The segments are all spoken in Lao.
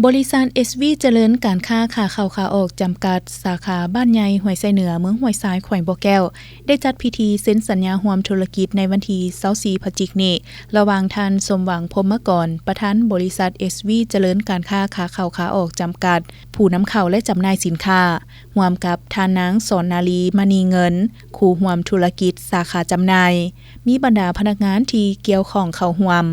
ບໍລິສັດ ເອສວີ ຈະເລີນການຄ້າ ຂາເຂົ້າຂາອອກ ຈຳກັດ ສາຂາບ້ານໃຫຍ່ ຫ້ວຍໄຊເໜືອ ເມືອງຫ້ວຍຊາຍ ແຂວງບໍ່ແກ້ວ ໄດ້ຈັດພິທີເຊັນສັນຍາຮ່ວມທຸລະກິດໃນວັນທີຊາວສີ່ ພະຈິກນີ້ ລະຫວ່າງທ່ານ ສົມຫວັງ ພົມມະກອນ ປະທານບໍລິສັດ ເອສວີ ຈະເລີນການຄ້າ ຂາເຂົ້າຂາອອກ ຈຳກັດ ຜູ້ນຳເຂົ້າ ແລະ ຈຳໜ່າຍສິນຄ້າ, ຮ່ວມກັບທ່ານນາງ ສອນນາລີ ມະນີເງິນ ຄູ່ຮ່ວມທຸລະກິດສາຂາຈຳໜ່າຍ, ມີບັນດາພະນັກງານທີ່ກ່ຽວຂ້ອງເຂົ້າຮ່ວມ.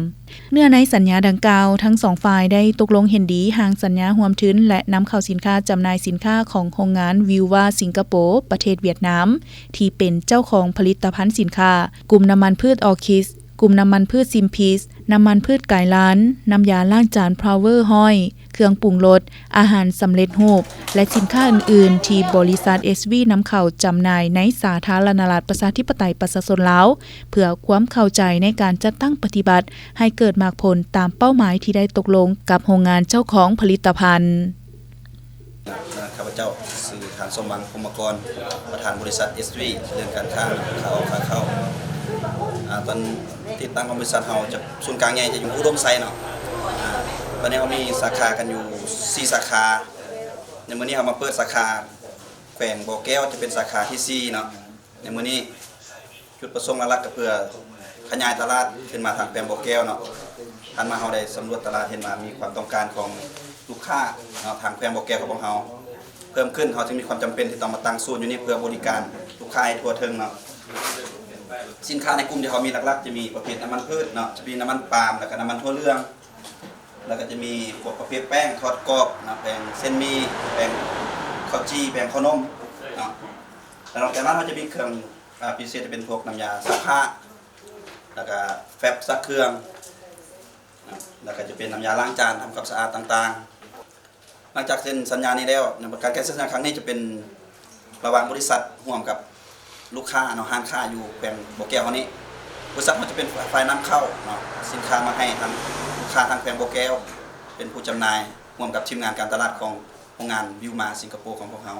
ເນື້ອໃນສັນຍາດັ່ງກ່າວ, ທັງສອງຝ່າຍໄດ້ຕົກລົງເຫັນດີຮ່າງສັນຍາຮ່ວມທຶນ ແລະ ນຳເຂົ້າສິນຄ້າ, ຈຳໜ່າຍສິນຄ້າຂອງໂຮງງານວິວວາສິງກະໂປ ປະເທດຫວຽດນາມ ທີ່ເປັນເຈົ້າຂອງຜະລິດຕະພັນສິນຄ້າ ກຸ່ມນ້ຳມັນພືດອໍຄິດ, ກຸ່ມນ້ຳມັນພືດຊິມພິສ, ນ້ຳມັນພືດກາຍລານ, ນ້ຳຢາລ້າງຈານພາວເວີຮ້ອຍ, ເຄື່ອງປຸງລົດ, ອາຫານສຳເລັດຮູບ ແລະ ສິນຄ້າອື່ນໆ ທີ່ບໍລິສັດ ເອສວີ ນຳເຂົ້າຈຳໜ່າຍໃນສາທາລະນະລັດ ປະຊາທິປະໄຕ ປະຊາຊົນລາວ ເພື່ອຄວາມເຂົ້າໃຈໃນການຈັດຕັ້ງປະຕິບັດໃຫ້ເກີດໝາກຜົນຕາມເປົ້າໝາຍທີ່ໄດ້ຕົກລົງກັບໂຮງງານເຈົ້າຂອງຜະລິດຕະພັນ. ຂ້າພະເຈົ້າຊື່ ທ່ານ ສົມຫວັງ ພົມມະກອນ ປະທານບໍລິສັດ ເອສວີ ເລື່ອງການຄ້າ ຂາອອກຂາເຂົ້າ. ອາ ຕອນທີ່ຕັ້ງຂອງບໍລິສັດເຮົາຈະ ສູນກາງໃຫຍ່ຈະຢູ່ອຸດົມໄຊເນາະ. ອາ ຕອນນີ້ເຮົາມີສາຂາກັນຢູ່ສີ່ສາຂາ. ໃນມື້ນີ້ເຮົາມາເປີດສາຂາແຂວງບໍ່ແກ້ວ ຈະເປັນສາຂາທີສີ່ເນາະ. ໃນມື້ນີ້ຈຸດປະສົງຫຼັກໆ ກໍເພື່ອຂະຫຍາຍຕະຫຼາດຂຶ້ນມາທາງແຂວງບໍ່ແກ້ວເນາະ. ຜ່ານມາເຮົາໄດ້ສຳຫຼວດຕະຫຼາດ ເຫັນວ່າມີຄວາມຕ້ອງການຂອງລູກຄ້າເນາະ ທາງແຂວງບໍ່ແກ້ວຂອງພວກເຮົາເພີ່ມຂຶ້ນ, ເຮົາຈຶ່ງມີຄວາມຈຳເປັນທີ່ຕ້ອງມາຕັ້ງສູນຢູ່ນີ້ເພື່ອບໍລິການລູກຄ້າໃຫ້ທົ່ວເຖິງເນາະ. ສິນຄ້າໃນກຸ່ມທີ່ເຮົາມີຫຼັກໆ ຈະມີປະເພດນ້ຳມັນພືດເນາະ, ຈະມີນ້ຳມັນປາມ ແລ້ວກໍນ້ຳມັນຖົ່ວເຫຼືອງ, ແລ້ວກໍຈະມີພວກປະເພດແປ້ງທອດກອບເນາະ, ແປ້ງເສັ້ນໝີ່, ແປ້ງເຂົ້າຈີ່, ແປ້ງເຂົ້າໜົມເນາະ. ແລ້ວນອກຈາກນັ້ນ ເຮົາຈະມີເຄື່ອງ ອາ ພິເສດຈະເປັນພວກນ້ຳຢາຊັກຜ້າ ແລ້ວກະແຟັບຊັກເຄື່ອງ ແລ້ວກະຈະເປັນນ້ຳຢາລ້າງຈານ ທຳຄວາມສະອາດຕ່າງໆ. ຫຼັງຈາກເຊັນສັນຍານີ້ແລ້ວ ໃນການເຊັນສັນຍາຄັ້ງນີ້ຈະເປັນລະຫວ່າງບໍລິສັດຮ່ວມກັບລູກຄ້າເນາະ, ຮ້ານຄ້າຢູ່ແຂວງບໍ່ແກ້ວເຮົານີ້. ບໍລິສັດເຮົາຈະເປັນຝ່າຍນຳເຂົ້າເນາະ ສິນຄ້າມາໃຫ້ທາງລູກຄ້າທາງແຂວງບໍ່ແກ້ວ ເປັນຜູ້ຈຳໜ່າຍ ຮ່ວມກັບທີມງານການຕະຫຼາດຂອງໂຮງງານວິວມາສິງກະໂປຂອງພວກເຮົາ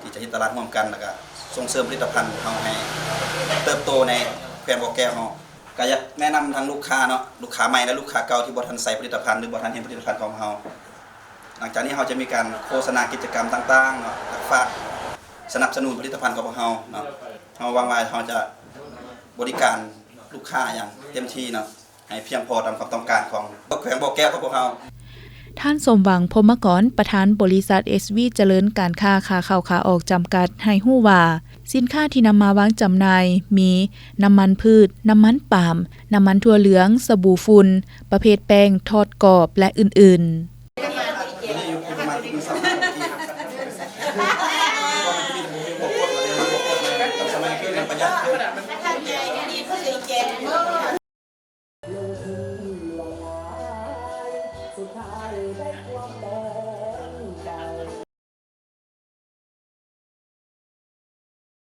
ທີ່ຈະເຮັດຕະຫຼາດຮ່ວມກັນ ແລ້ວກະສົ່ງເສີມຜະລິດຕະພັນເຮົາໃຫ້ເຕີບໂຕໃນແຂວງບໍ່ແກ້ວເຮົາ. ກະຢາກແນະນຳທັງລູກຄ້າເນາະ, ລູກຄ້າໃໝ່ ແລະ ລູກຄ້າເກົ່າທີ່ບໍ່ທັນໃຊ້ຜະລິດຕະພັນ ຫຼື ບໍ່ທັນເຫັນຜະລິດຕະພັນຂອງເຮົາ. ຫຼັງຈາກນີ້ເຮົາຈະມີການໂຄສະນາກິດຈະກຳຕ່າງໆເນາະ, ແລະ ຝາກສະໜັບສະໜູນຜະລິດຕະພັນຂອງພວກເຮົາເນາະ. ເຮົາຫວັງວ່າເຮົາຈະບໍລິການລູກຄ້າຢ່າງເຕັມທີ່ເນາະ. ໃຫ້ພຽງພໍຕາມຄວາມຕ້ອງການຂອງແຂວງບໍ່ແກ້ວຂອງພວກເຮົາ. ທ່ານ ສົມຫວັງ ພົມມະກອນ ປະທານບໍລິສັດ ເອສວີ ຈະເລີນການຄ້າ ຂາເຂົ້າຂາອອກ ຈຳກັດ ໃຫ້ຮູ້ວ່າ ສິນຄ້າທີ່ນຳມາວາງຈຳໜ່າຍມີ ນ້ຳມັນພືດ, ນ້ຳມັນປາມ, ນ້ຳມັນຖົ່ວເຫຼືອງ, ສະບູຝຸ່ນ, ປະເພດແປ້ງທອດກອບ ແລະ ອື່ນໆ. ລົງທຶນຫຼວງຫຼາຍ ສຸດທ້າຍໄດ້ຄວາມແດງໃຈ.